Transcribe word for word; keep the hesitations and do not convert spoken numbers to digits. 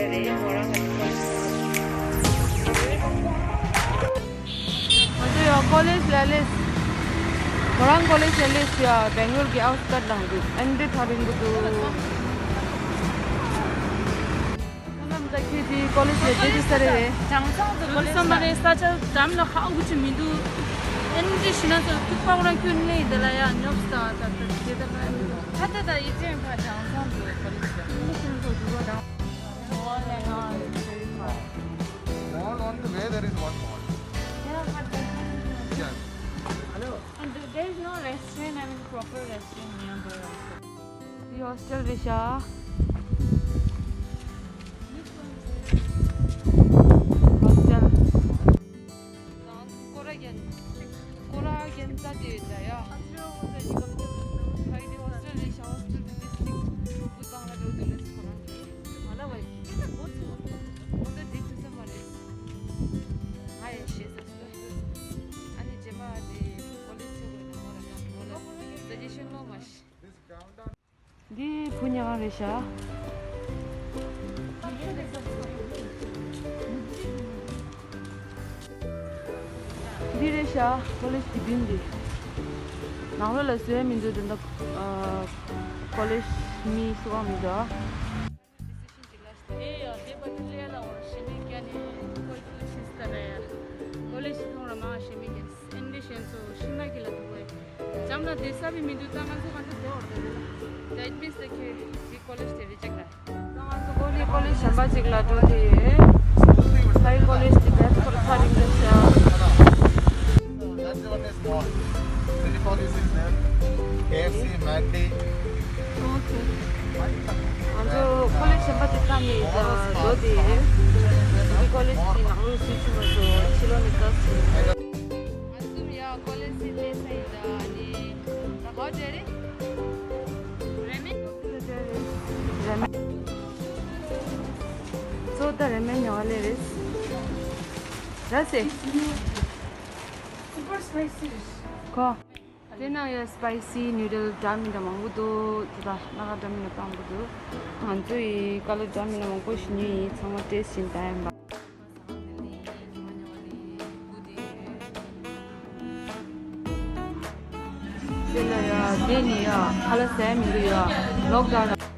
ང་ཚོ་ཡང་ཀོ་ལེཇ་ལ་སླེབས། མོ་རང་ཀོ་ལེཇ་ལ་སླེབས་ཡ། སྦེང་ལོར་གྱི་ཨའུཊ་སྐར་ལ་འདུག་ཨེ་འདྲ་ཐག་རིང་པོ་འདུག་སོ་ནམ་ད་ཁྱེད་ཀྱི་ཀོ་ལེཇ་ལ་བསྡད་དུས་ས་རེད་རེད། བྱང་ཚང་དུ་ཀོ་ལེཇ་ལ་བསམ་པ་རེད། ས་ཆ་འགྲམ་ལ་ཧ་གོ་གི་མི་འདུག་ཨེ་འདྲ་ཞིག་ན་ཚོ་ཐུག་པ་ཁོ་རང་ཁྱོད་ནས་འདི་ལ་ཡ་ཉོབ་སྟ་ད་ད་དེ་ད་ལ་ཡ་མི་འདུག་ད་ད་ད་ཡིད་ཅན་ཁ་བྱང་ཚང་དུ་ཀོ་ལེཇ་ལ། Mall on the way, there is one mall. Yeah, but there's no restaurant. Yes. And there is no restaurant, I mean, proper restaurant nearby also. འདི་ཧོ་སི་ཊེལ་རེད་ཤག་ཧོ་སི་ཊེལ། སྐོར་ར་རྒྱན། སྐོར་ར་རྒྱན་ས་དེ་ད་ཡ། ཧོ་སི་ཊེལ་རེད་ཤག་ཧོ་སི་ཊེལ་དེ་ཌིས་ཊྲིཀ་ཊི་བུ་བང་ལ་འགྲོ་དུས་ལས་སྐོར་ར་རྒྱན། ང་ལ་བ་ཡི་ད་གོ་ཚུལ་ད་འདི་དུས་ཙམ་པ་རེད། ང་ཡང་ཤེས་ས་སོ། ཨ་ནི་རྗེས་མ་དེ་ཀོ་ལེཇ་ཚོ་གི་ནང་ལ་ང་ལ་སུ་ཇེ་ཤན་ལོ་མ་ཤེས། འདི་བུ་ཉག་རེད་ཤག་འདི་རེད་ཤག་ཀོ་ལེཇ་གི་བིལ་ཌིང་འདི། ནང་ལོགས་ལ་བཟོས་མི་འདུག་དེ་འདྲ། ཨ། ཀོ་ལེཇ་མི་སུ་བ་མི་འདུག་ཨེ་ཡ་དེ་པ་དེ་ལས་ལ་འོ་ཞེ་མི་ཀ་ནི་ཀོ་ལེཇ་ཤིས་ད་ར་ཡ། ཀོ་ལེཇ་ཐོང་ར་མ་ཞེ་མི་ཀ་ཨེན་ཌི་ཤན་སོ་ཤིན་ན་གི་ལ་དུ་བས། ཅམ་ན་དེ་ས་བི་མི་འདུག་ད་ང་ཚོ་ག་ཚོད་དེ་འོར་དེ་རེད་ལ། ད་ཨིཊ་མིན་སི་ད་ཁྱོད་དེ་ཀོ་ལེཇ་དེ་རི་ཇེག་ལ། ད་ང་ཚོ་ཀོ་ལི་ཀོ་ལེཇ་གཞན་པ་ཅིག་ལ་འགྲོ་དེ་ཡོད། ཧའི་ཀོ་ལེཇ་དེ་བེད་ཁོར་ཚ་རིང་རེད་ཤག That's the one is small. Chili police is there. K F C, Mandi. Okay. ང་ཚོ་ཀོ་ལེཇ་གཞན་པ་དེ་ཚ་ནས་འགྲོ་དེ་ཡོད། ཧའི་ཀོ་ལེཇ་དེ་ནང་ལོགས་སུ་ཆུ་མ་སོ་ཕྱི་ལོགས་ནས་ཀ་སི། ང་ཚོ་ཡ་ཀོ་ལེཇ་སི་ལས་ས་ཡིན་ད་ནི་ད་ག་བ་འདྲ་རེད། རེ་མེན། རེ་མེན། ཚོ་ད་རེ་མེན་ཉོ་བ་ལས་རེད། ར་སེ། Super spicy. ཁོ། དེ་ན་ཡ་སི་པའི་སི་ནུ་ཌལ་འདྲ་མི་འདྲ་མང་པོ་འདུག་དེ་ད་སྣ་ཁ་འདྲ་མི་འདྲ་མང་པོ་འདུག་ང་ཚོ་ཡི་ཀ་ལར་འདྲ་མི་འདྲ་མང་པོ་ཞིག་ཉོས་ཡིན། ཚང་མ་ཊེ་སི་ཊི་བྱེད་ད་ཡིན་པ། དེ་ལ་ཡ་དེ་ནི་ཡ་ཁ་ལག་ཟས་མི་འདུག་ཡ་ལོག་ཌའུན།